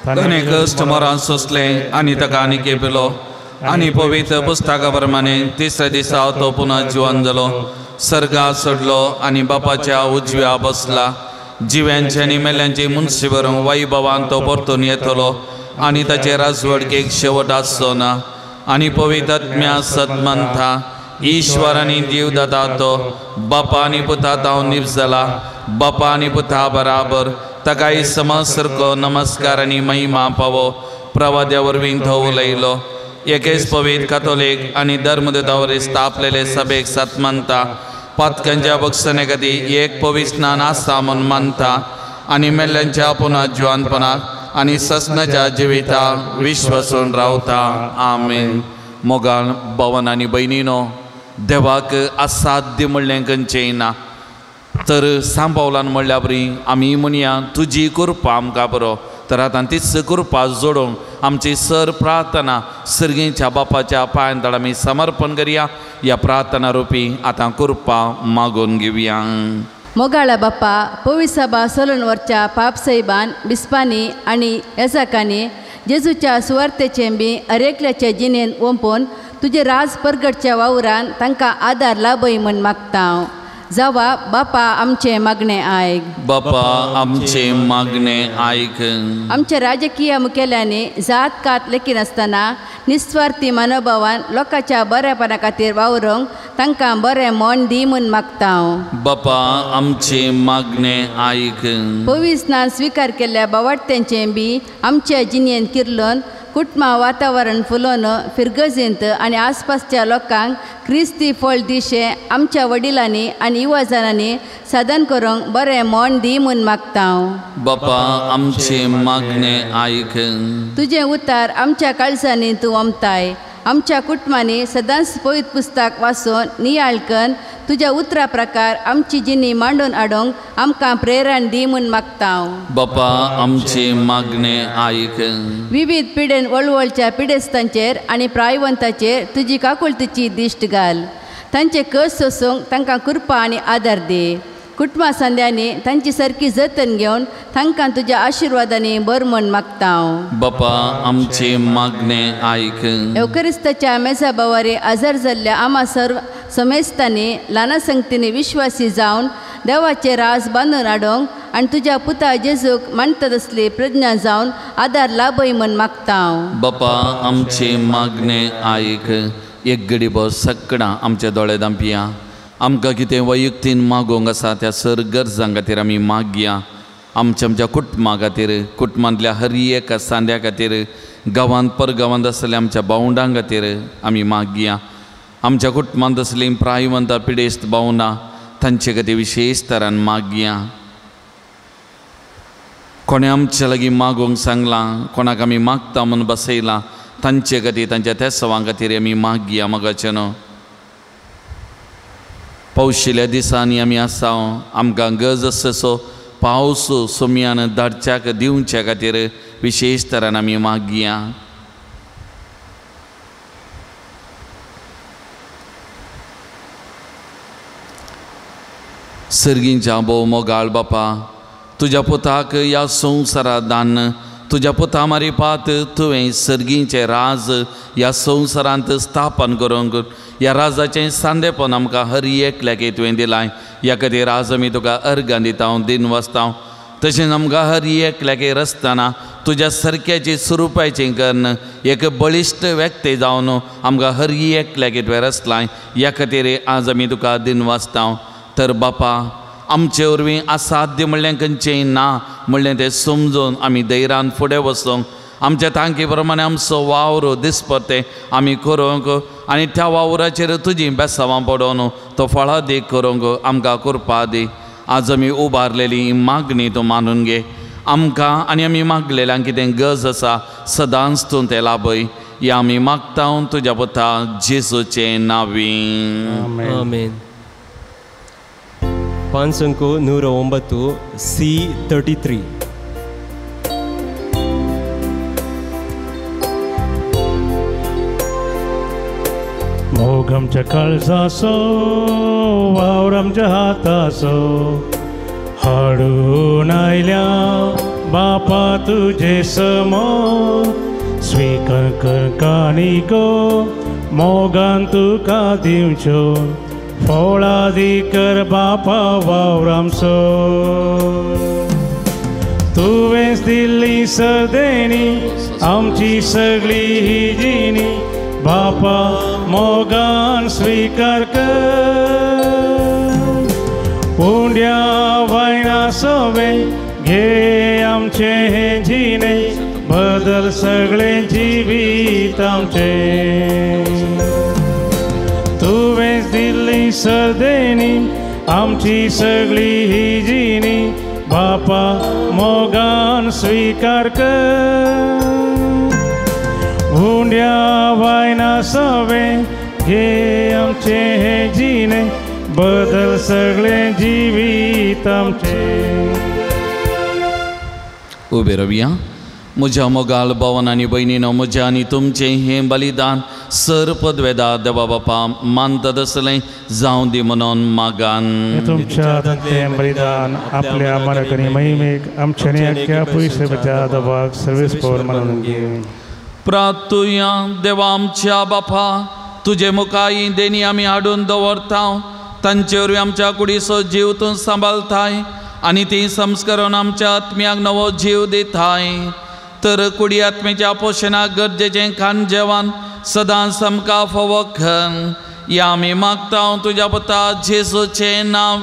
ताणें कश्ट मरण सोंसलें आनी ताका आनी केपिलो आनी पवित्र पुस्तका प्रमाणे तिसऱ्या दिसा तो पुनः जिवन जालो, सर्गार चडलो आनी बापाच्या उजव्या बसला. जिव्यांचे आनी मेल्यांची मुनशी बरोवंक वायुभावान तो परतून येतलो आनी ताचे राजवडकेक शेवट आसचो ना. आनी पवित्र आत्म्या सतमंथा ईश्वर आनी जीव दाता तो बापा आनी पुता तावन निप जाला, बापा आनी पुता बराबर ताकाय समाज सारको नमस्कार आनी महिमा पावो. प्रवाद्या वरवीं तो उलयलो. एकेच पवित्र कातोलीक आनी धर्मदूता वरवीं स्थापलेले सभेक सतमंता पातकांच्या बक्षणे खातीर एक पवित्र स्नान आसा म्हूण मानता आनी मेल्ल्यांच्या पुनः जिवानपणाक आनी ससनाच्या जिविताक विश्वासून रावता. आमेन. मोगाळ भवन आनी भयणीनो, देवाक असाध्य म्हणलें खंयचेंय ना. तर सांबावलान म्हणल्या बरी आमी म्हणया तुजी कृपा आमकां बरो। तर आतां तीच कृपा जोडूंक आमची सर प्रार्थना सर्गीच्या बापाच्या पांयां तळा आमी समर्पण करया। ह्या प्रार्थना रुपी आतां कृपा मागून घेवया। मोगाळा बाप्पा पविसभा सोलून वरच्या पापसाहेबान बिस्पांनी आनी येजाकांनी जेजूच्या सुवार्तेचें बी अरेकल्याचे जिणेन ओंपून तुजे राज परगटच्या वावरान तांकां आदार लाभय म्हूण मागता हांव। जावा बापा आमचें मागणें आयक। बापा आमचें मागणें आयक। आमच्या राजकीय मुखेल्यांनी जात कात लेखिनासतना निस्वार्थी मनोभावान लोकांच्या बरेपणा खातीर वावरूंक तांकां बरें मन दी म्हूण मागता हांव। बापा आमचें मागणें आयक। पविस्नान स्विकार केल्ल्या बावाडत्यांचें बी आमच्या जिणेंत किर्लोन कुटुंबा वातावरण फुलोवन फिरगजेंत आनी आसपासच्या लोकांक क्रिस्ती फळ दिशें आमच्या वडिलांनी आनी युवाजनांनी साधन करूंक बरें मन दी म्हूण मागता हांव। बापा आमचें मागणें आयक। तुजें उतार आमच्या काळजांनी तूं ओमताय। आमच्या कुटुंबांनी सदांच पवित्र पुस्तक वाचून नियाळ करून तुज्या उतरा प्रकार आमची जिणी मांडून हाडूंक आमकां प्रेरण दी म्हूण मागता हांव। बापा आमचें मागणें आयक। विविध पिडेन वळवळच्या पिडेस्तांचेर आनी प्रायवंताचेर तुजी काकुळतीची दिश्ट घाल। तांचे कस सोसूंक तांकां कृपा आनी आदार दी। कुटुंबा संद्यांनी तांची सारकी जतन घेवन तांकां तुज्या आशिर्वादांनी बर म्हूण मागता हांव। बापा आमचें मागणें आयक। एवकरिस्ताच्या मेजा बावारी आजार जाल्ल्या आमा सर्व समेस्तांनी ल्हाना संगतींनी विश्वासी जावन देवाचे राज बांदून हाडूंक आनी तुज्या पुता जेजूक मानतात असली प्रज्ञा जावन आदार लाभय म्हूण मागता हांव। बापा आमचें मागणें आयक। एक घडी बस सकडां आमचे दोळे दांपया। आमकां कितें वैयक्तीन मागोवंक आसा त्या सर गरजां खातीर आमी मागया। आमच्या आमच्या कुटुंबा खातीर, कुटुंबांतल्या हर एका सांद्या खातीर, गांवांत परगांवांत आसलेल्या आमच्या भावंडां खातीर आमी मागया। आमच्या कुटुंबांत आसलीं प्रायवंता पिडेस्त भावंडां तांचे खातीर विशेश तरान मागया। कोणें आमच्या लागीं मागोवंक सांगलां, कोणाक आमी मागता म्हूण बसयलां तांचे खातीर, तांच्या तेसवां खातीर आमी मागया। मोगाचें न्हू पावशिल्ल्या दिसांनी आमी आसा, आमकां गरज आसा पावस सोम्यान धाडच्याक दिवच्या खातीर विशेश तरान आमी मागया। सर्गींच्या भोव मोगाळ बापा, तुज्या पुताक ह्या संवसारा दान, तुज्या पुता मारिपात तुवें सर्गींचें राज ह्या संवसारांत स्थापन करूंक ह्या राजाचें सांदेपण आमकां हर एकल्याक तुवें दिलां। ह्या खातीर आज आमी तुका अर्गां दिता, दिन वाचता। तशेंच आमकां हर एकल्याक रचतना तुज्या सारक्याची स्वरुपाचें कन्न एक बळिश्ट व्यक्ती जावन आमकां हर एकल्याक तुवें रचलां। ह्या खातीर आज आमी तुका दिन वाचता। तर बापा आमचे वरवीं असाध्य म्हणलें खंयचें ना म्हणलें तें समजून आमी धैर्यान फुडें वचूंक आमच्या तांकी प्रमाणे आमचो वावर दिसपते आमी करूंक आनी त्या वावराचेर तुजी बेसावां पडोवन तो फळादीक करूंक आमकां कृपा दी। आज आमी उबारलेली मागणी तूं मानून घे। आमकां आनी आमी मागलेल्यांक कितें गरज आसा सदांच तूं तें लाभय। ह्या आमी मागता तुज्या पुता जेजूचें नांवी आमेन। 509 C33. मोग आमच्या काळजाचो वावर आमच्या हाताचो हाडून आयल्या बापा तुजे समोर स्वीकार कर काणिको मोगान तुका दिवच्यो फळादी कर बापा वावर आमचो। तुवेंच दिल्ली सदेणी आमची सगळी ही जिणी बापा मोगान स्वीकार कर। उंड्या वायना सवे घे आमचे हे जिणे बदल सगळे जिवीत आमचे। तुवेंच दिल्ली सदेणी आमची सगळी ही जिणी बापा मोगान स्वीकार कर। उंड्या वायना सवे घे आमचे हे जिणे बदल सगळे जिवीत जिवीत आमचें. उबे रावया. म्हज्या मोगाल भावन आनी भयणीनो, म्हज्या आनी तुमचें हें बलिदान सर पदवेदा देवा बापा मानता तसलें जावं दी म्हणून मागान. तुमच्या हातांतलें बलिदान आपल्या मरकरी महिमेक आमच्या आख्या पयशे देवाक सर्वीस पवर म्हणून घे. प्रार्थुया. देवा आमच्या बापा, तुजे मुखार ही देणी आमी हाडून दवरता, तांचे वरवीं आमच्या कुडीचो जीव तूं सांबाळताय आनी ती संस्करण आमच्या आत्म्याक नवो जीव दिताय. तर कुडी आत्मेच्या पोशणाक गरजेचें खाण जेवण सदांच आमकां फावो कर. या आमी मागता तुज्या पुता जेजूचें नांव.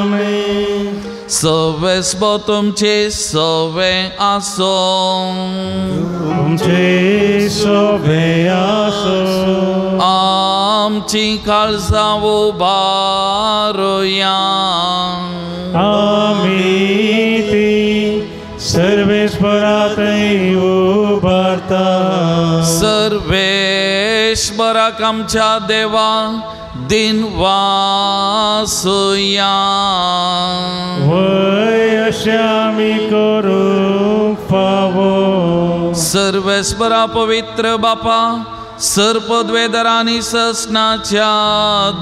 आमेन. सवेस्पो तुमचे सवे आसो. तुमचे सवे आसो. आमची काळजां उबारुया. आमी ती सर्वेस्परा थंय उबारता. सर्वेश्वराक आमच्या देवा दिन वासुया. वय अशें आमी करूंक फावो. सर्वेस्परा पवित्र बापा, सर्पद्वेदरांनी ससनाच्या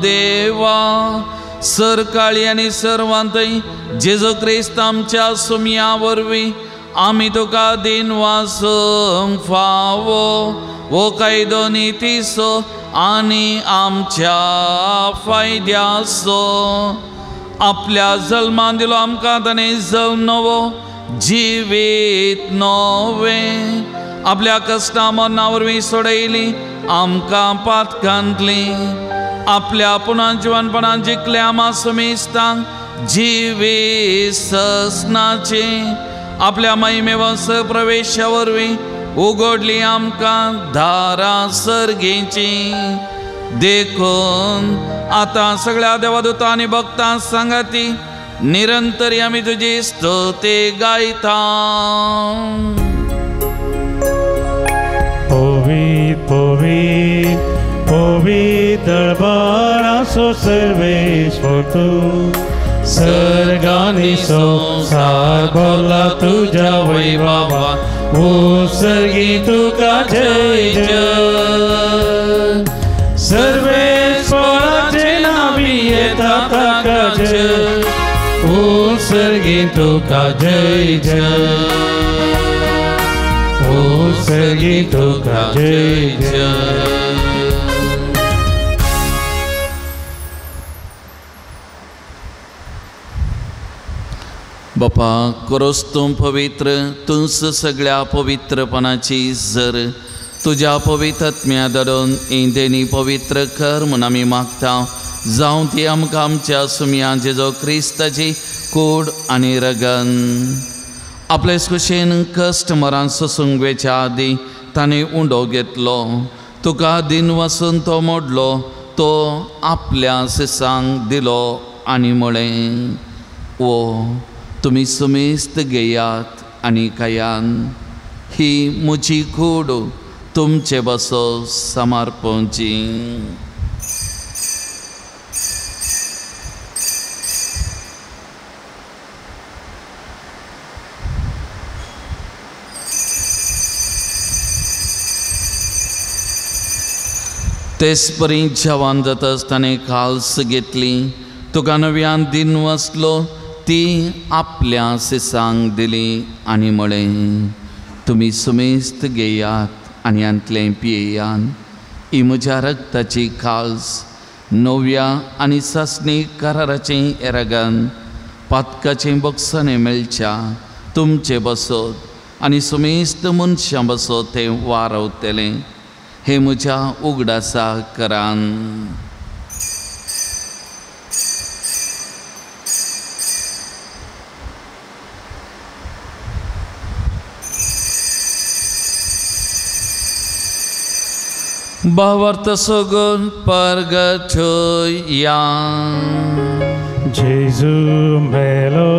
देवा, सरकाळी आनी सर्वांतय जेजू क्रिस्त आमच्या सुमया वरवीं आमी तुका दिन वासूंक फावो. वो कायदो नितीचो आनी आमच्या फायद्याचो. आपल्या जल्मान दिलो आमकां ताणें जल्म नवो जिवीत नवें. आपल्या कश्टां मरणा वरवीं सोडयली आमकां पातकांतली. आपल्या पुनर्जिवनपणान जिखल्या आमा सुमेस्तांक जिवीत ससनाचें. आपल्या महिमेवंस प्रवेशा वरवीं उगडली आमकां दारां सर्गेची. देखून आतां सगळ्या देवदूतां आनी भक्तां सांगाती निरंतर आमी तुजी स्तुती गायता. पवित्र पवित्र पवित्र बारासो सर्वेश्वर तूं, सर्गांनी संवसार भरला तुज्या वैभवान. उत्सर्गी तुका जय जय. सर्वेश्वराचे नांवी येता ताका जय. उत्सर्गी तुका जय जय. उत्सर्गी तुका जय जय. बापा, करोस तूं पवित्र, तूंच सगळ्या पवित्रपणाची जर तुज्या पवित्र आत्म्या धाडून ही देणी पवित्र कर म्हूण आमी मागता. जावं ती आमकां आमच्या सुमया जेजो क्रिस्ताची कूड आनी रगन. आपले खुशेन कश्ट मरान सोसूंक वेच्या आदीं ताणें उंडो घेतलो, तुका दिन वासून तो मोडलो, तो आपल्या शिसांक दिलो आनी म्हळें, ओ तुमी सुमेस्त घेयात आनी खायान, ही म्हजी कूड तुमचे बसो समर्पणची. तेच परी जेवण जातच ताणें काल्स घेतली, तुका नव्यान दिन वसलो, ती आपल्या शिसांक दिली आनी म्हळें, तुमी सुमेस्त घेयात आनी हांतलें पियेयात, ही म्हज्या रक्ताची काल्स, नव्या आनी सासणी कराराचें एरगन, पातकाचें बक्षणें मेळच्या तुमचे बसत आनी सुमेस्त मनशां बसत तें वारवतलें. हे म्हज्या उगडासा करान. भावार्थ सगून परगटया. जेजू मेलो,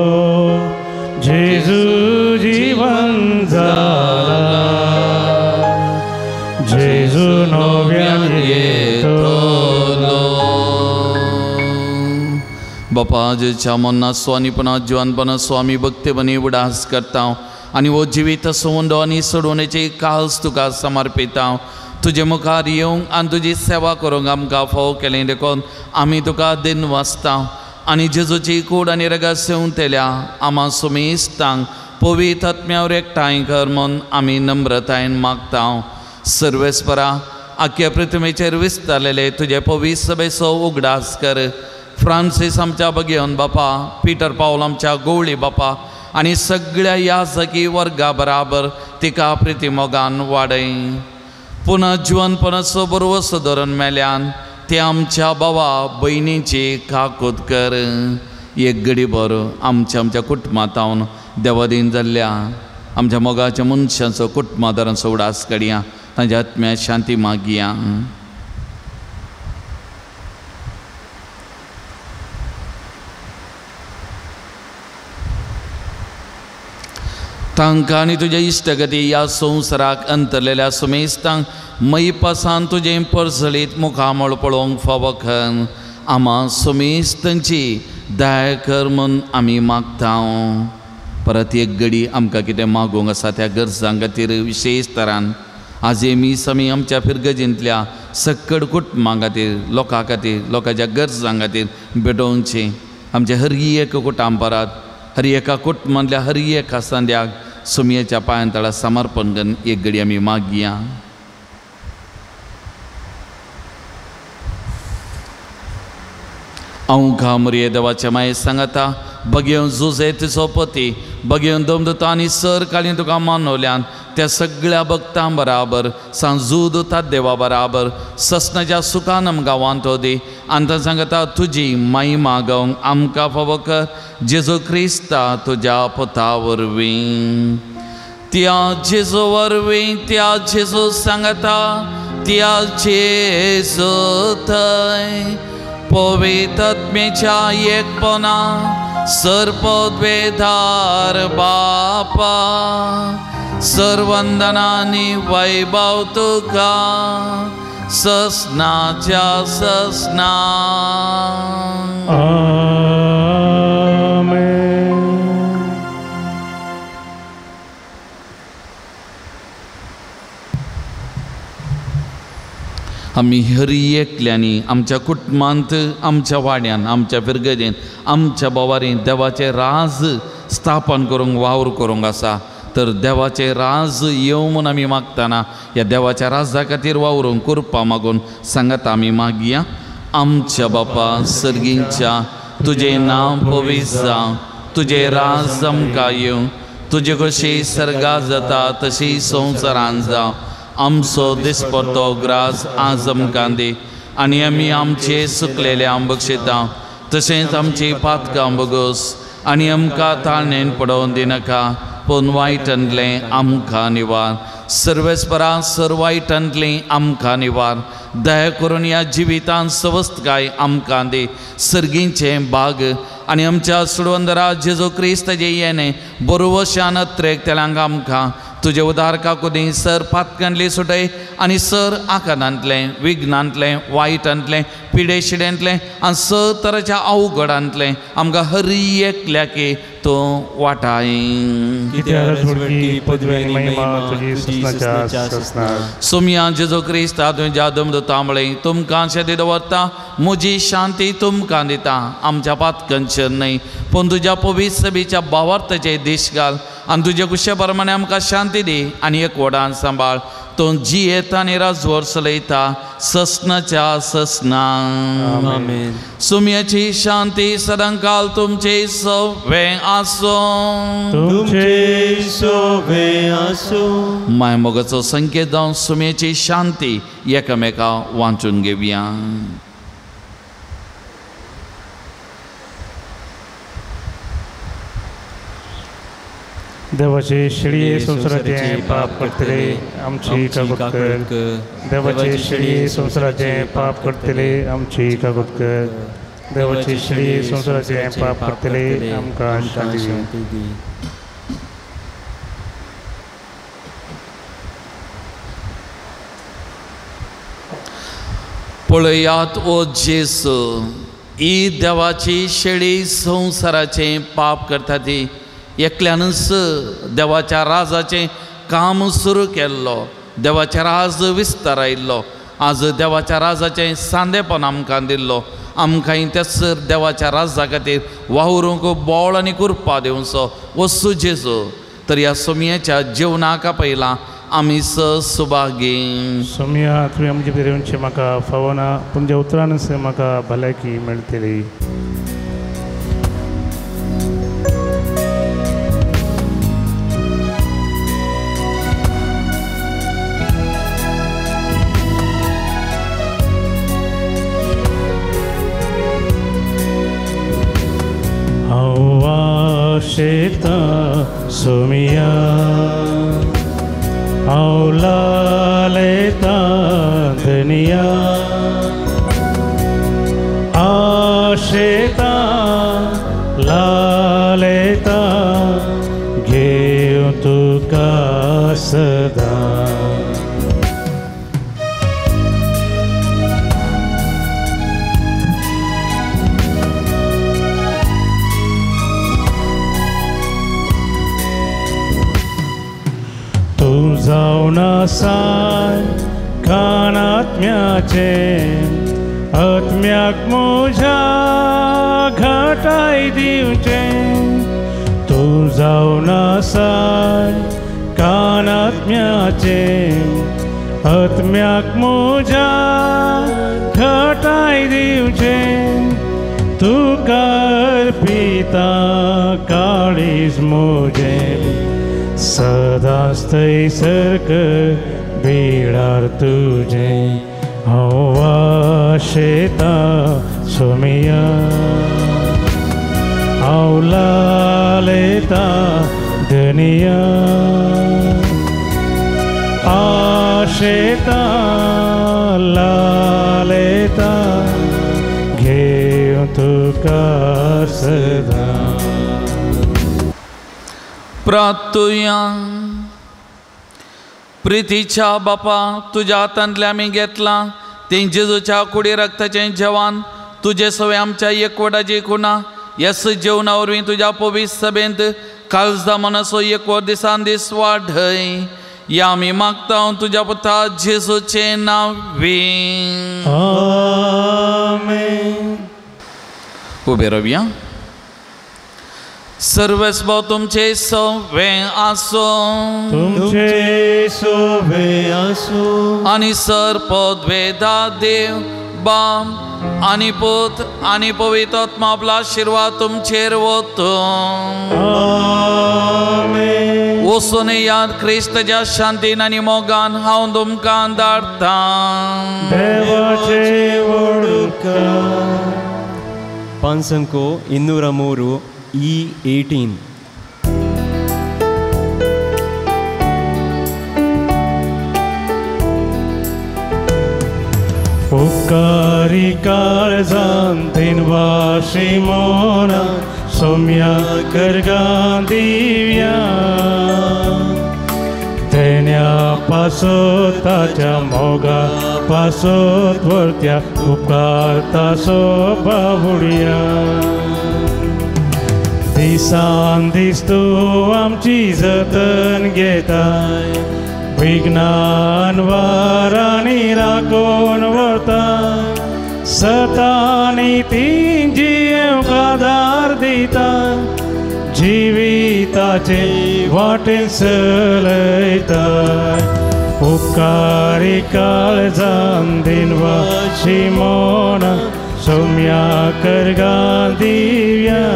जेजू जीवन जाला, जेजू नव्यान येतलो. बापा जेच्या मना स्वानीपणा जिवानपणा स्वामी भक्तेपणी उडास करता आनी हो जिवीत सवंदो आनी सोडवणेची काल्स तुका समर्पिता. तुजे मुखार येवंक आनी तुजी सेवा करूंक आमकां फावो केलें देखून आमी तुका दिन वाचता आनी जेजूची कूड आनी रगत सेवंतल्या आमा सुमेस्तांक पवित्र आत्म्यावर एकठांय कर म्हूण आमी नम्रतायेन मागता. सर्वेस्परा आख्या पृथ्वीचेर विस्तारलेले तुजे पवित्र सभेचो उगडास कर. फ्रांसीस आमच्या बगेवन बापा, पिटर पावल आमच्या गोवळी बापा आनी सगळ्या याजकी वर्गा बराबर तिका प्रिती मोगान वाडय. पुनः जिवनपणाचो बरवसो धरून मेल्यान ते आमच्या भावा भयणीची काकूत कर. एक घडी बरो आमच्या आमच्या कुटुंबांत देवादीन जाल्ल्या आमच्या मोगाच्या मनशांचो कुटुंबादारांचो उडास काडया, तांच्या आत्म्या शांती मागया. तांकां आनी तुज्या इश्टगती ह्या संवसाराक अंतरलेल्या सुमेस्तांक मयपासान तुजें परजळीत मुखामळ पळोवंक फावो कर. आमा सुमेस्तांची दया कर म्हूण आमी मागता. परत एक घडी आमकां कितें मागूंक आसा त्या गरजां खातीर विशेश तरान आज हे मीस आमी आमच्या फिरगजींतल्या सक्कड कुटुंबां खातीर, लोकां खातीर, लोकांच्या गरजां खातीर भेटोवचें. आमच्या हर एक कुटुंबांत हर एका कुटुंबांतल्या हर एका संद्याक सुमयेच्या पांयां तळा समर्पण करून एक घडी आमी मागया. हांव घामरे देवाच्या माये सांगता बगेवन जुजे तिचो पती बगेवन दमदता आनी सर काळी तुका मानवल्यान त्या सगळ्या भक्तां बराबर सांजूद देवा बराबर ससनाच्या सुखान आमकां वांटो दी आनी तां सांगता तुजी महिमा गावंक आमकां फावो कर जेजू क्रिस्ता तुज्या पुता वरवीं. त्या जेजू वरवीं, त्या जेजू सांगता त्या जेजू थंय पवित्र आत्म्याच्या एकपणा सर्पद्वेधार बापा सर्वंदनानी वैभव तुका ससनाच्या ससना. आमेन. आमी हर एकल्यांनी आमच्या कुटुंबांत, आमच्या वाड्यान, आमच्या फिरगजेन, आमच्या बोवारीन देवाचें राज स्थापन करूंक वावर करूंक आसा. तर देवाचें राज येवं म्हूण आमी मागतना ह्या देवाच्या राजा खातीर वावरूंक कृपा मागून सांगता आमी मागया. आमच्या बापा सर्गींच्या तुजें नांव पवित्र जावं, तुजें राज आमकां येवं, तुजे कशी सर्गा जाता तशी संवसारान जावं. आमचो दिसपडतो ग्रास आज आमकां दी आनी आमी आमचे सुकलेले बक्षिता तशेंच आमची पातकां बगोस आनी आमकां ताळणेन पडोवन दिनाका पूण वायटांतलें आमकां निवार. सर्वेस्परा सर वायटांतलें आमकां निवार. दया करून ह्या जिवितांत सवस्तकाय आमकां दी. सर्गींचें बाग आनी आमच्या सुडवंदरा जेजू क्रिस्ताचें येणें बरोवशान अत्रेक तेलांक आमकां तुजे उदार काकुदी सर पातकांतली सुटय आनी सर आकारांतलें, विघ्नांतलें, वायटांतलें, पिडेशिड्यांतलें आनी सर तराच्या अवघडांतलें आमकां हर एकल्याकी तूं वाटाय. सोमया जेजू क्रिस्ता तुज्या दमदता म्हळें तुमकां शेती दवरता म्हजी शांती तुमकां दिता. आमच्या पातकांचेर न्हय पूण तुज्या पवित्र सभेच्या भावार्थाचे देश घाल आनी तुजे कुशे प्रमाणे आमकां शांती दी आनी एकवटान सांबाळ. तूं जियेता आनी राजवर चलयता ससनाच्या ससना. सुमयाची शांती सदांकाल तुमचे सवे आसूं. तुमचे सवे आसूं. माय मोगाचो संकेत जावन सुमयाची शांती एकामेका वांचून घेवया. देवाचे शेळये संवसाराचे पाप करतले आमची कागद कर. देवाचे शेळये संवसाराचे पाप करतले आमची कागद कर. देवाचे शेळये संवसाराचे पाप करतले आमकां शांती दी. पळयात ओ जेजू ही देवाची शेळी संवसाराचें पाप करता ती एकल्यानूच देवाच्या राजाचें काम सुरू केल्लो, देवाच्या राज विस्तारायल्लो. आज देवाच्या राजाचें सांदेपण आमकां दिल्लो. आमकांय त्याच देवाच्या राजा खातीर वावरूंक बोळ आनी कृपा दिवचो वस्तू जेजू. तर ह्या सोमयाच्या जेवणाक पयलां आमी सुभागी. सोमया तुवें आमचे भितर येवचें म्हाका फावना, पूण ज्या उतरानच म्हाका भलायकी मेळटली. आशेता सोमिया आवलालेता धनिया आशेता लालेता घेव तुका सदा. जावन आसाय खाण आत्म्याचें आत्म्याक म्हज्या घाटाय दिवचें. तूं जावन आसाय खाण आत्म्याचें आत्म्याक म्हज्या घाटाय दिवचें. तुका अर्पिता काळीज म्हजें सदांच थंयसर कर बिळार तुजें. हांव आशेता सोमिया हांव लालेता धनिया आशेता लालेता घेव तुका सदां. प्रार्थुया. प्रितीच्या बापा, तुज्या हातांतलें आमी घेतलां तें जेजूच्या कुडी रक्ताचें जेवण तुजे सवे आमच्या एकवटाची खुणा ह्याच जेवणा वरवीं तुज्या पवित्र सभेंत काळजा मनाचो एकवट दिसान दीस वाडय. ह्या आमी मागता तुज्या पुता जेजूचें नांव. आमेन. उबे रावया. सर्वेस्पर तुमचे सवे आसूं, तुमचे सवे आसूं. आनी सर पदवेदा देव बाम आनी पूत आनी पवित्र आत्मा आपला आशिर्वाद तुमचेर वतो. आमेन. वचून याद क्रिस्ताच्या शांतीन आनी मोगान हांव तुमकां धाडटां. देवाचे व्हड उपकार. 5 203 E18. उपकारी काळजान दिनवाशी मोना सोम्या करगां दिव्या तेन्या पासो ताच्या मोगा पासोत वरत्या उपकार तासो बाबुडया. दिसान दीस तूं आमची जतन घेताय विघ्नान वारांनी राखून व्हरताय सतानी ती जियेवंक आदार दिता जिविताचे वाटेन चलयताय. उपकारी काळजान दिनवाशी मोना सोम्या करगां दिव्या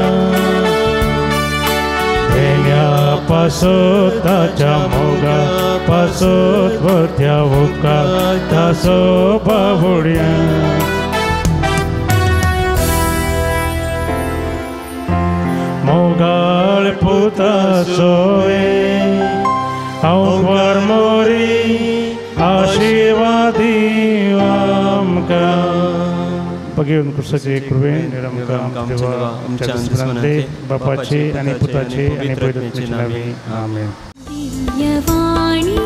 पासोत ताच्या मोगा पासोत वरत्या उपकार तासो बाबुडया. मोगाळ पुता सोवे हांव मोरी आशिर्वाद आमकां. बघेवन क्रिस्ताचे कृपेन आमकां देवा आमच्या दुस्मनांतले बापाचे आनी पुताचे आनी पवित्र आत्म्याचे नांवान. आमेन. दिव्यवाणी.